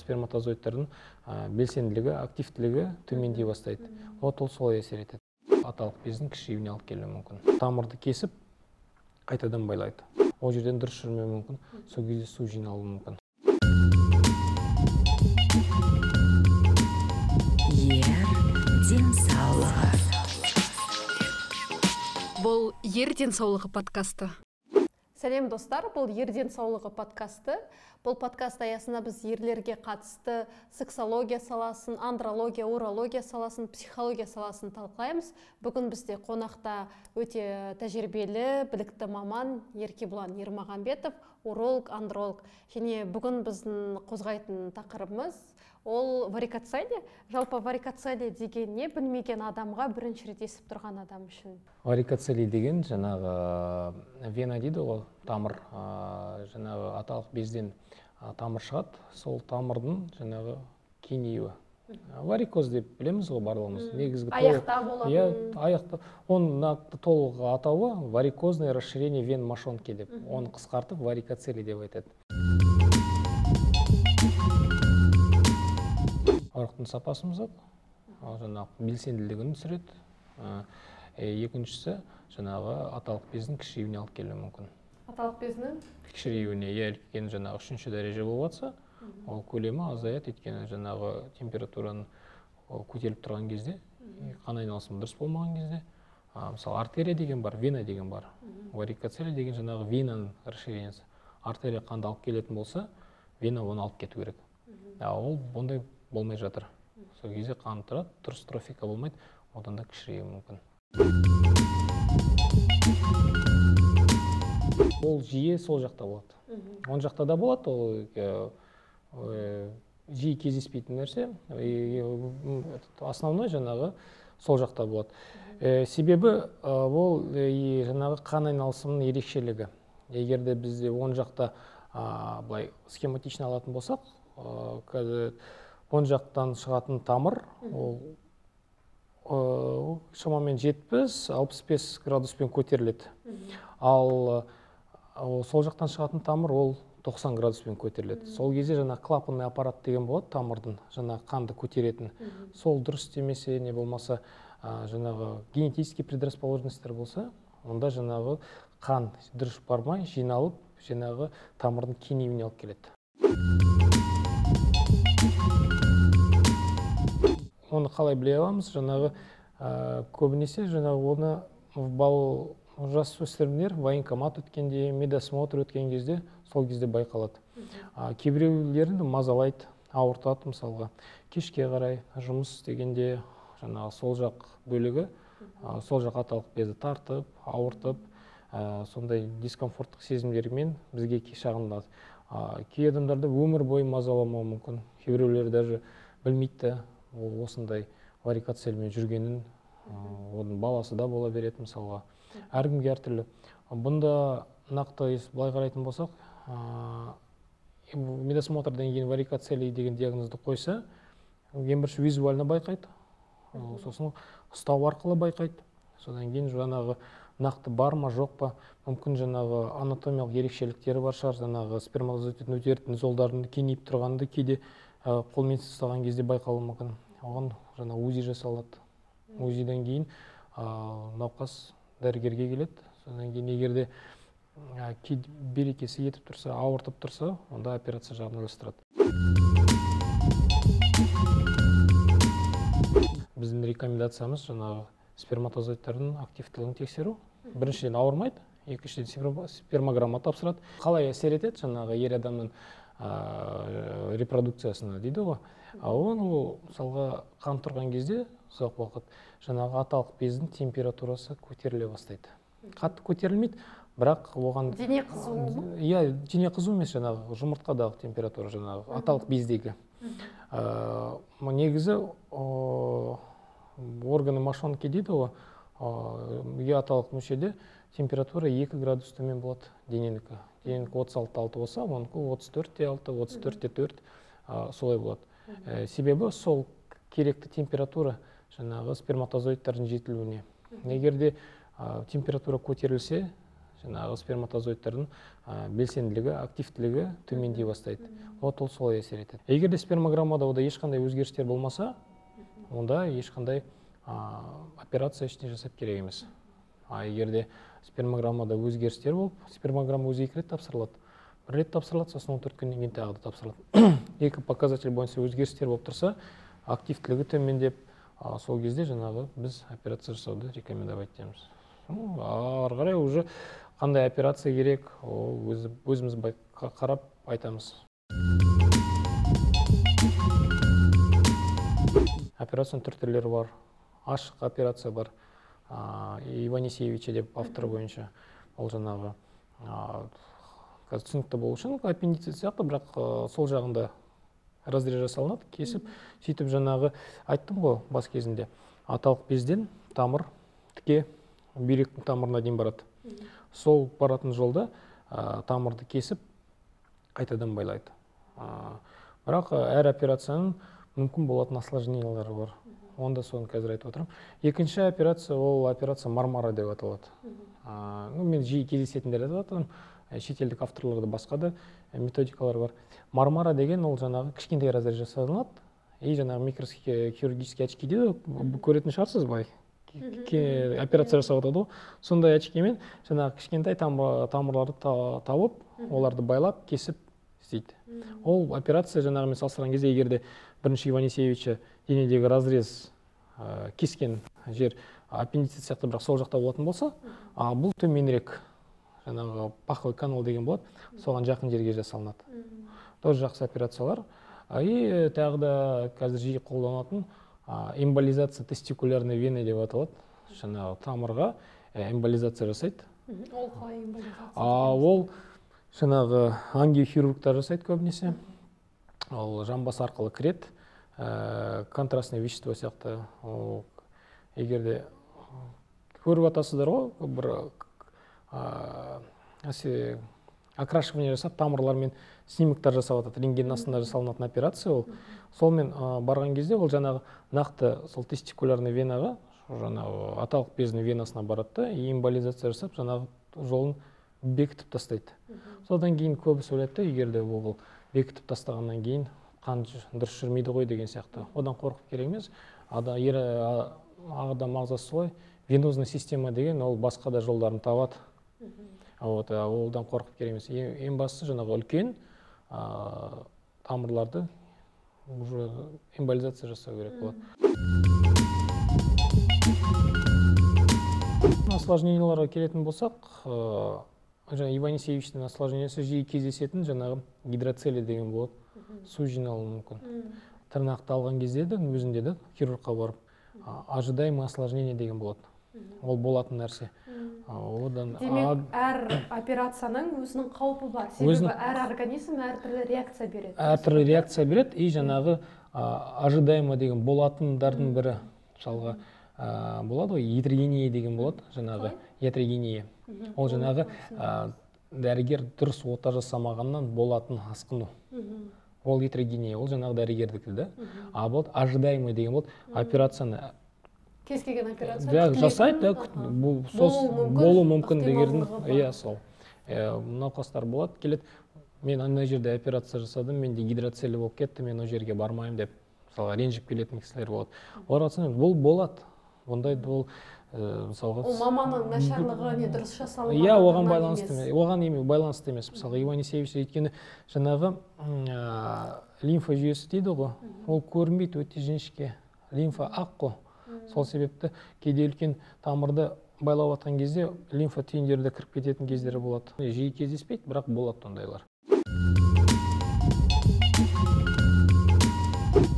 Сперматозоидтардың белсенділігі, активтілігі төмендей бастайды. Вот ол солай әсер етеді. Аталық бездің кішіреюіне алып келуі мүмкін. Тамырды кесіп, қайтадан байлайды. Ол жерден дұрыс жүрмеуі мүмкін, сол кезде су жиналуы мүмкін. Ер денсаулығы. Бұл Ер денсаулығы подкасты. Сәлем достар, бұл Ер денсаулығы подкасты. Бұл подкаст аясында біз ерлерге қатысты сексология саласын, андрология, урология саласын, психология саласын талқылаймыз. Бүгін бізде қонақта өте тәжірибелі, білікті маман Еркебұлан Ермағанбетов, уролог, андролог. Және бүгін біздің қозғайтын тақырыбымыз ол варикоцеле. Жалпы варикоцеле деген не, білмеген адамға бірінші рет естіп тұрған адам үшін? Варикоцеле деген жаңағы вена дейді ғой, тамыр, жаңағы аталық безден тамыр шығады, сол тамырдың жаңағы кеңеюі. Варикоз деп білеміз ғой барлығымыз. Негізгі аяқта болатын. Иә, аяқта. Оның нақты толық атауы варикозное расширение вен мошонки деп. Оны қысқартып варикоцеле деп айтады. Ұрықтың сапасын бұзады, жаңағы белсенділігін түсіреді. Екіншісі жаңағы аталық бездің кішіреюіне алып келуі мүмкін. Аталық безінің? Кішіреюіне, иә, өйткені жаңағы үшінші дәреже болып жатса, ол көлемі азаяды, өйткені жаңағы температураның көтеріліп тұрған кезде, қан айналысымы дұрыс болмаған кезде, мысалы артерия деген бар, вена деген бар. Варикоцеле деген жаңағы венаның расширениесі. Артерия қанды алып келетін болса, вена оны алып кету керек. Ол ондай болмай жатыр. Сол кезде қан тұрады, дұрыс трофика болмайды, одан да кішіреюі мүмкін. Ол жиі сол жақта болады. Оң жақта да болады, ол жиі кездеспейтін нәрсе. Основной жаңағы сол жақта болады. Себебі ол жаңағы қан айналысының ерекшелігі. Егер де бізде оң жақта былай схематично алатын болсақ, қазір оң жақтан шығатын тамыр, ол шамамен 70-65 градуспен көтеріледі. Ал сол жақтан шығатын тамыр ол 90 градуспен көтеріледі. Сол кезде жаңа клапанный аппарат деген болады, тамырдың жаңа қанды көтеретін. Сол дұрыс істемесе, не болмаса жаңағы генетический предрасположенностьтер болса, онда жаңағы қан дұрыс бармай жиналып, жаңағы тамырдың кеңеюіне алып келеді. Оны қалай біле аламыз? Жаңағы көбінесе жаңағы оны бал жасөспірімдер военкомат өткенде, медосмотр өткен кезде, сол кезде байқалады. Кейбіреулерін мазалайды, ауыртады мысалға. Кешке қарай жұмыс істегенде жаңағы сол жақ бөлігі, сол жақ аталық безі тартып, ауыртып, сондай дискомфорттық сезімдермен бізге шағымданады. Кей адамдарда өмір бойы мазаламауы мүмкін. Кейбіреулер даже білмейді де, ол осындай варикоцелмен жүргенін, оның баласы да бола береді мысалға. Әркімге әртүрлі. Бұнда нақты былай қарайтын болсақ, медосмотрдан кейін варикоцеле деген диагнозды қойса, ең бірінші визуально байқайды, сосын ұстау арқылы байқайды. Содан кейін жаңағы нақты бар ма, жоқ па, мүмкін жаңағы анатомиялық ерекшеліктері бар шығар, жаңағы сперматозоидтың өтеретін жолдардың кеңейіп тұрғанды кейде қолмен ұстаған кезде байқалуы мүмкін. Оған жаңа УЗИ жасалады. УЗИден кейін науқас дәрігерге келеді. Содан кейін егер де берекесі етіп тұрса, ауыртып тұрса, онда операция жағын ойластырады. Біздің рекомендациямыз жаңағы сперматозоидтардың активтілігін тексеру. Біріншіден ауырмайды, екіншіден спермограмма тапсырады. Қалай әсер етеді жаңағы ер адамның репродукциясына дейді ғой. Ол мысалға қан тұрған кезде ұзақ уақыт жаңағы аталық бездің температурасы көтеріле бастайды. Қатты көтерілмейді, бірақ оған дене қызуы ма? Иә, дене қызуы емес, жаңағы жұмыртқадағы температура, жаңағы аталық бездегі. Негізі органы мошонки дейді ғой, аталық мүшеде температура 2 градус төмен болады дененікі. Дененікі 36,6 болса, оныкі 34,6, 34,4 солай болады. Себебі сол керекті температура жаңағы сперматозоидтардың жетілуіне. Егер де температура көтерілсе, жаңағы сперматозоидтардың белсенділігі, активтілігі төмендей бастайды. Вот ол солай әсер етеді. Егер де спермограммада онда ешқандай өзгерістер болмаса, онда ешқандай операция ештеңе жасап керек емес. А егер де спермограммада өзгерістер болып, спермограмма өзі 2 рет тапсырылады. 1 рет тапсырылады, сосын 14 күннен кейін тағы да тапсырылады. 2 показатель бойынша өзгерістер болып тұрса, активтілігі төмендеп, сол кезде жаңағы біз операция жасауды рекомендовать етеміз. Ары қарай уже қандай операция керек, ол өзіміз қарап айтамыз. Операцияның түр-түрлері бар. Ашық операция бар. Иванисевича деп автор бойынша. Ол жаңағы қазір түсінікті болу үшін аппендицит сияқты, бірақ сол жағында разрез жасалынады, кесіп, сөйтіп жаңағы айттым ғой бас кезінде, аталық безден тамыр тіке бүйректің тамырына дейін барады. Сол баратын жолда тамырды кесіп қайтадан байлайды. Бірақ әр операцияның мүмкін болатын осложнениялары бар. Онда соны қазір айтып отырмын. Екінші операция, ол операция Мармара деп аталады. Мен жиі кездесетіндер айтып жатырмын. Шетелдік авторларда басқа да методикалар бар. Мармара деген ол жаңағы кішкентай разрез жасалынады. И жаңағы микрохирургический очки дейді, көретін шығарсыз былай. Операция жасап жатады ғой. Сондай очкимен жаңағы кішкентай тамырларды тауып, оларды байлап, кесіп істейді. Ол операция жаңағымен салыстырған кезде, егер де бірінші Иванисевича денедегі разрез кескен жер аппендицит сияқты, бірақ сол жақта болатын болса, бұл төменірек жаңағы паховый канал деген болады, соған жақын жерге жасалынады. Тоже жақсы операциялар. И тағы да қазір жиі қолданатын эмболизация тестикулярной вены деп аталады. Жаңағы тамырға эмболизация жасайды. Ол қалай эмболизация? Ол жаңағы ангиохирургтар жасайды көбінесе. Ол жамбас арқылы кіреді, контрастное вещество сияқты. Ол егер де көріп атасыздар ғой, бір окрашивание жасап, тамырлармен снимоктар жасап атады, рентген астында жасалынатын операция ол. Солмен барған кезде ол жаңағы нақты сол тестикулярный венаға, жаңағы аталық бездің венасына барады да, эмболизация жасап, жаңағы жолын бекітіп тастайды. Содан кейін көбісі ойлайды да, егер де ол бекітіп тастағаннан кейін қан дұрыс жүрмейді ғой деген сияқты. Одан қорқып керек емес. Адам ағзасы солай, венозная система деген ол басқа да жолдарын табады. Вот, одан қорқып керек емес. Ең бастысы жаңағы үлкен тамырларды уже эмболизация жасау керек болады. Осложненияларға келетін болсақ, жаңа Иванисевичтің осложнениесі жиі кездесетін жаңағы гидроцелия деген болады. Су жиналуы мүмкін. Тырнақты алған кезде де өзінде де хирургқа барып ожидаемое осложнение деген болады. Ол болатын нәрсе. Одан демек, әр операцияның өзінің қаупі бар. Себебі әр организм әртүрлі реакция береді. Әртүрлі реакция береді. И жаңағы ожидаемо деген болатындардың бірі, мысалға, болады ғой, ятрогения деген болады, жаңағы ятрогения. Ол жаңағы дәрігер дұрыс ота жасамағаннан болатын асқыну. Ол ятрогения, ол жаңағы дәрігердікі да. А болады ожидаемый деген болады, операцияны кез келген операция жасайды, да, болуы мүмкін дегендің, иә, сол. Науқастар болады, келеді, мен ана жерде операция жасадым, менде гидроцелия болып кетті, мен ол жерге бармаймын деп, мысалға, ренжіп келетін кісілер болады. Оларға айтсам, бұл болады. Ондай ол, мысалға, ол маманның нашарлығы, не дұрыс жасалмағандығынан. Иә, оған байланысты емес. Оған байланысты емес. Мысалға, Иванисевич өйткені жаңағы лимфа жүйесі дейді ғой, ол көрінбейді, өте жіңішке. Лимфа ақ қой. Сол себепті кейде үлкен тамырды байлап атқан кезде лимфа түйіндері де кіріп кететін кездері болады. Жиі кездеспейді, бірақ болады ондайлар.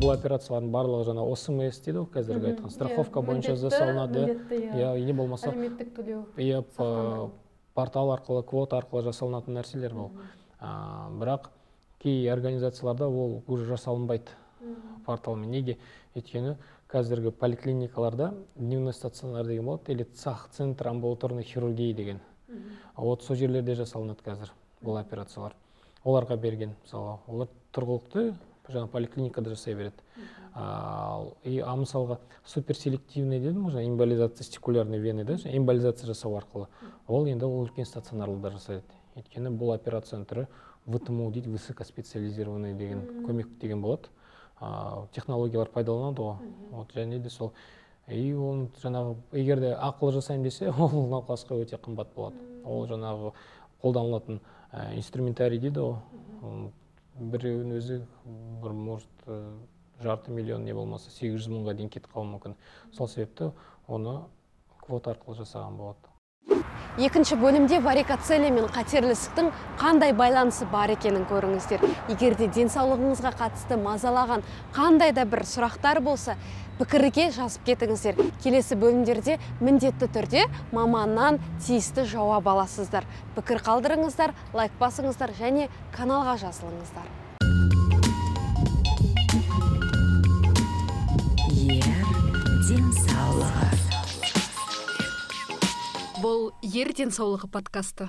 Бұл операциялардың барлығы жаңа ОСМС дейді ғой, қазіргі айтқан страховка бойынша жасалынады. Иә, не болмаса әлеуметтік төлеу. Иә, портал арқылы, квота арқылы жасалынатын нәрселер бұл. Бірақ кей организацияларда ол уже жасалынбайды порталмен. Неге? Өйткені қазіргі поликлиникаларда дневной стационар деген болады, или ЦАХ, центр амбулаторной хирургии деген. Вот сол жерлерде жасалынады қазір бұл операциялар. Оларға берген, мысалға, олар тұрғылықты жаңа поликлиникада жасай береді. А мысалға, суперселективный дедім ғой, жаңа эмболизация тестикулярной вены да, эмболизация жасау арқылы. Ол енді ол үлкен стационарларда жасайды. Өйткені бұл операцияның түрі ВТМУ дейді, высокоспециализированный деген көмек деген болады. Технологиялар пайдаланады ғой. Вот, және де сол, и оны жаңағы, егер де ақылы жасаймын десе, ол науқасқа өте қымбат болады. Ол жаңағы қолданылатын инструментарий дейді ғой, біреуінің өзі бір, может, 500 000, не болмаса 800 000-ға дейін кетіп қалуы мүмкін. Сол себепті оны квота арқылы жасаған болады. Екінші бөлімде варикоцеле мен қатерлі ісіктің қандай байланысы бар екенін көріңіздер. Егер де денсаулығыңызға қатысты мазалаған қандай да бір сұрақтар болса, пікірге жазып кетіңіздер. Келесі бөлімдерде міндетті түрде маманнан тиісті жауап аласыздар. Пікір қалдырыңыздар, лайк басыңыздар және каналға жазылыңыздар. Ер денсаулығы. Бұл «Ер денсаулығы» подкасты.